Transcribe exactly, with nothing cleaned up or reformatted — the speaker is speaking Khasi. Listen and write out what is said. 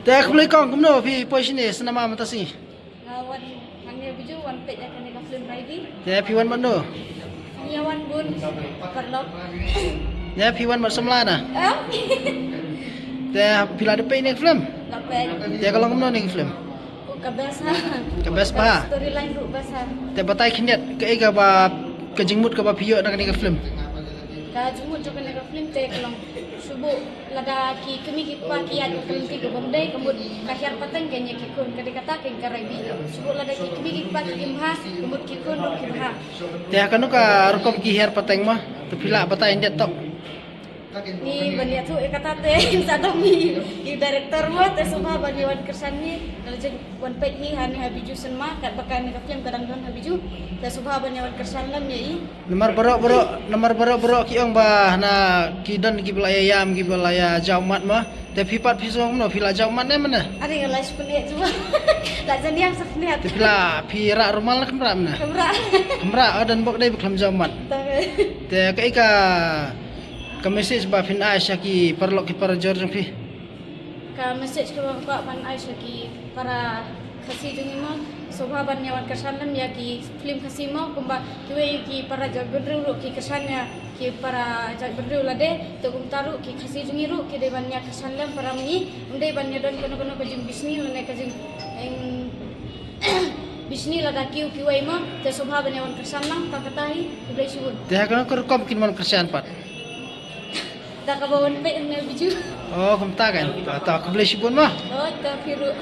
Te khublei kong, kumno phi poi shane cinema mynta sngi? Nga wan hangne Biju wan peit ïa kane ka film Raibi. Te phi wan bad no? Nga wan bun paralok. Te phi wan bad samla na? Ah? Te phi la dep peit ne ka film? La peit. Te ka long kumno ne ka film? Oh, ka best ha. Ka best bha. Storyline ruh best ha. Te batai khyndiat kaei kaba ka jingmut kaba phi ïoh na kane ka film? Ka jingmut jong kane ka film te ka long shu buh lada ki kmie ki kpa ki ïaid ka lynti kaba ym dei, ka mut ka hiar pateng ka ïa ki khun, ka dei kata ka Raibi. Shu buh lada ki kmie ki kpa kim bha, ka mut ki khun ruh ki bha. Te ha kano ka rukom ki hiar pateng mo? Te phi lah batai khyndiat tok. Ngi ban ïathuh ïa kata te sa dang ngi, ngi director mo, te sngewbha ban ïa wan kyrshan ngi. Lada jin wan peit hi ha ne ha Biju Cinema, katba kane ka film ka dang don ha Biju. Te sngewbha ban ïa wan kyrshan lem ïa i. Namar baroh baroh, namar baroh baroh ki ong ba na ki don kiba la ïa ïam, kiba la ïa jaw mat mo. Te phi pat phi sngewbha kumno, phi la jaw mat ne mano? Are nga la shu pyneh jubab. La jan ïam sa pyneh. Te phi la, phi rah rumal ne kham rah mano? Kham rah. Kham rah, oh, don bok dei ba khlem jaw mat. Te kaei ka, ka message ba phin ai sha ki paralok ki parajor jong phi? Ka message kaba nga kwah ban ai sha ki para Khasi jong ngi mo, sngewbha ban ïa wan kyrshan lem ïa ki film Khasi mo, kumba kiwei ki para jaitbynriew ruh ki kyrshan ïa ki para jaitbynriew lade, te kumta ruh ki Khasi jong ngi ruh ki dei ban ïa kyrshan lem para ngi, ym dei ban ïa don kano kano ka jingbishni lane ka jing, eng, bishni lada kiew kiwei mo, te sngewbha ban ïa wan kyrshan lang, tang kata hi, khublei shibun. Te ha kano ka rukom kin wan kyrshan pat? Da kaba wan peit hangne Biju. Oh, kumta kan. Ta, ta, khublei shibun mo. Oh, ta phi ruh.